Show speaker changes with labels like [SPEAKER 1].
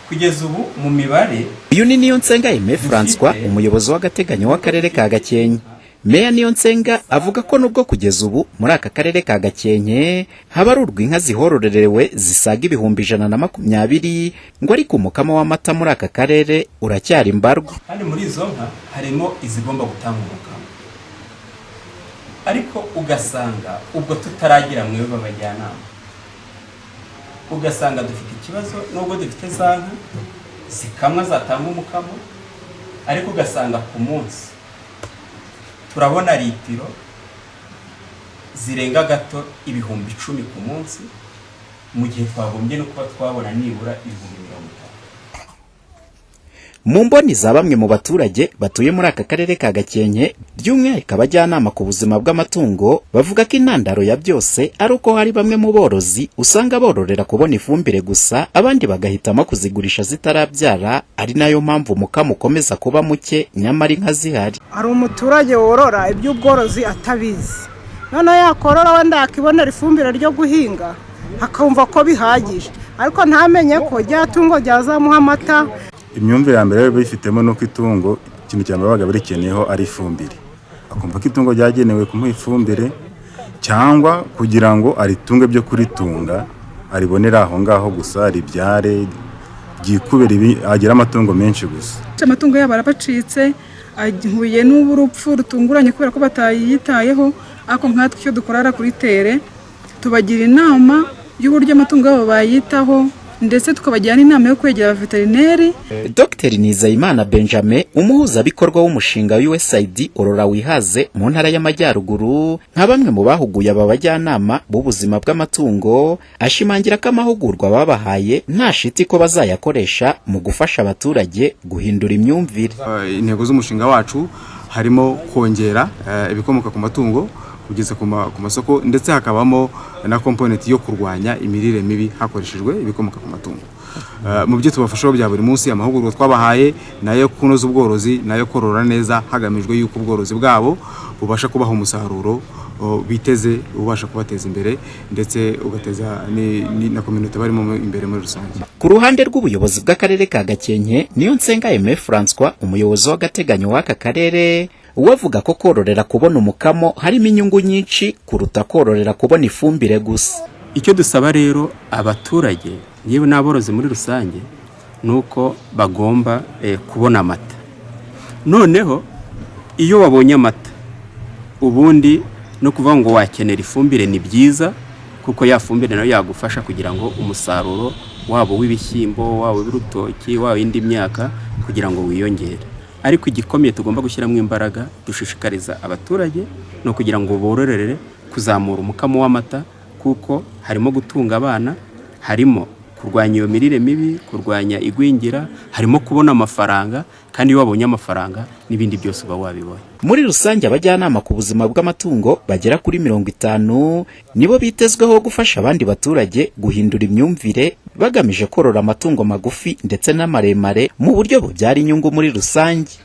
[SPEAKER 1] Kugeza ubu mu mibare
[SPEAKER 2] Uyu ni Niyonsenga Aime Francois, umuyobozi w'agateganyo w'akarere ka Gakenke. Meya Niyonsenga avuga ko nubwo kugeza ubu muri aka karere ka Gakenke habarurwa inka zihororerewe zisaga 120,000, ngo ariko umukamo w'amata muri aka karere uracyari mbarwa.
[SPEAKER 1] Kandi muri izo nka harimo izigomba gutanga umukamo, ariko ugasanga ubwo tutaragira mwe b'abajyanama, ugasanga dufite ikibazo. Nubwo dufite za nka zikamwa zatanga umukamo, ariko ugasanga ku munsi turabona litiro zirenga gato 10,000 ku munsi, mu gihe twagombye no kuba twabona nibura 30,000.
[SPEAKER 2] Mu mboni za bamwe mu baturage batuye muri aka karere ka Gakenke, by'umwihariko abajyanama ku buzima bw'amatungo, bavuga ko intandaro ya byose ari uko hari bamwe mu borozi usanga bororera kubona ifumbire gusa, abandi bagahitamo kuzigurisha zitarabyara, ari nayo mpamvu umukamo ukomeza kuba muke nyamara inka zihari.
[SPEAKER 3] Hari umuturage worora iby'ubworozi atabizi, noneho yakorora wenda yakibonera ifumbire ryo guhinga akumva ko bihagije, ariko ntamenye ko rya tungo ryazamuha amata.
[SPEAKER 4] Imyumvire ya mbere bifitemo ni uko itungo ikintu cya mbere babaga barikeneyeho ari ifumbire, akumva ko itungo ryagenewe kumuha ifumbire cyangwa kugira ngo aritunge byo kuritunga, aribonere aho ngaho gusa, ribyare ryikubere, agire amatungo menshi gusa.
[SPEAKER 5] Amatungo yabo arabacitse, ahuye n'urupfu rutunguranye kubera ko batayitayeho. Ariko nkatwe icyo dukorera kuri terrain, tubagira inama y'uburyo amatungo yabo bayitaho, ndetse tukabagira n'inama yo kwegera veterineri.
[SPEAKER 2] Dr Nizeyimana Benjamin, umuhuzabikorwa w'umushinga USAID Orora Wihaze mu Ntara y'Amajyaruguru, nka bamwe mu bahuguye aba bajyanama b'ubuzima bw'amatungo, ashimangira ko amahugurwa babahaye nta shiti ko bazayakoresha mu gufasha abaturage guhindura imyumvire.
[SPEAKER 6] Intego z'umushinga wacu harimo kongera ibikomoka ku matungo kugeza ku masoko, ndetse hakabamo na component yo kurwanya imirire mibi hakoreshejwe ibikomoka ku matungo. Mu byo tubafashaho bya buri munsi, amahugurwa twabahaye nayo kunoza ubworozi, nayo korora neza, hagamijwe yuko ubworozi bwabo bubasha kubaha umusaruro biteze, ubasha kubateza imbere ndetse ugateza na community barimo imbere muri rusange.
[SPEAKER 2] Ku ruhande rw'ubuyobozi bw'akarere ka Gakenke, Niyonsenga Aime Francois, umuyobozi w'agateganyo w'aka karere, we avuga ko kororera kubona umukamo harimo inyungu nyinshi kuruta kororera kubona ifumbire gusa.
[SPEAKER 1] Icyo dusaba rero abaturage, yewe n'aborozi muri rusange, ni uko bagomba kubona amata. Noneho iyo wabonye amata, ubundi no kuvuga ngo wakenera ifumbire ni byiza, kuko ya fumbire nayo yagufasha kugira ngo umusaruro waba uw'ibishyimbo, waba uw'urutoki, waba indi myaka, kugira ngo wiyongere. Ariko igikomeye tugomba gushyiramo imbaraga, dushishikariza abaturage, ni ukugira ngo bororere kuzamura umukamo w'amata, kuko harimo gutunga abana, harimo kurwanya iyo mirire mibi, kurwanya igwingira, harimo kubona amafaranga. Kandi iyo wabonye amafaranga, n'ibindi byose uba wabibonye.
[SPEAKER 2] Muri rusange, abajyanama ku buzima bw'amatungo bagera kuri 50 nibo bitezweho gufasha abandi baturage guhindura imyumvire, bagamije korora amatungo magufi ndetse n'amaremare mu buryo bubyara inyungu muri rusange.